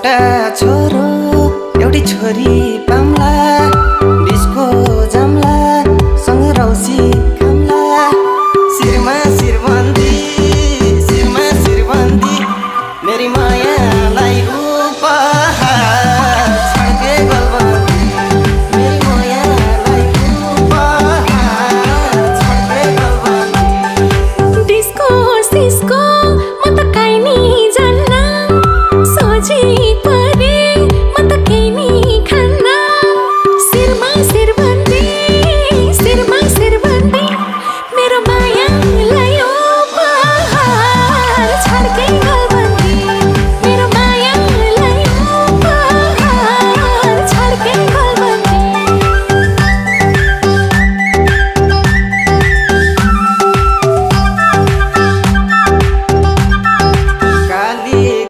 एउटा छोरो एउटी छोरी पाम्ला बिचको जाम्ला सँग रौसी खाम्ला शिरमा शिरबन्दी मेरी मायालाई उपहार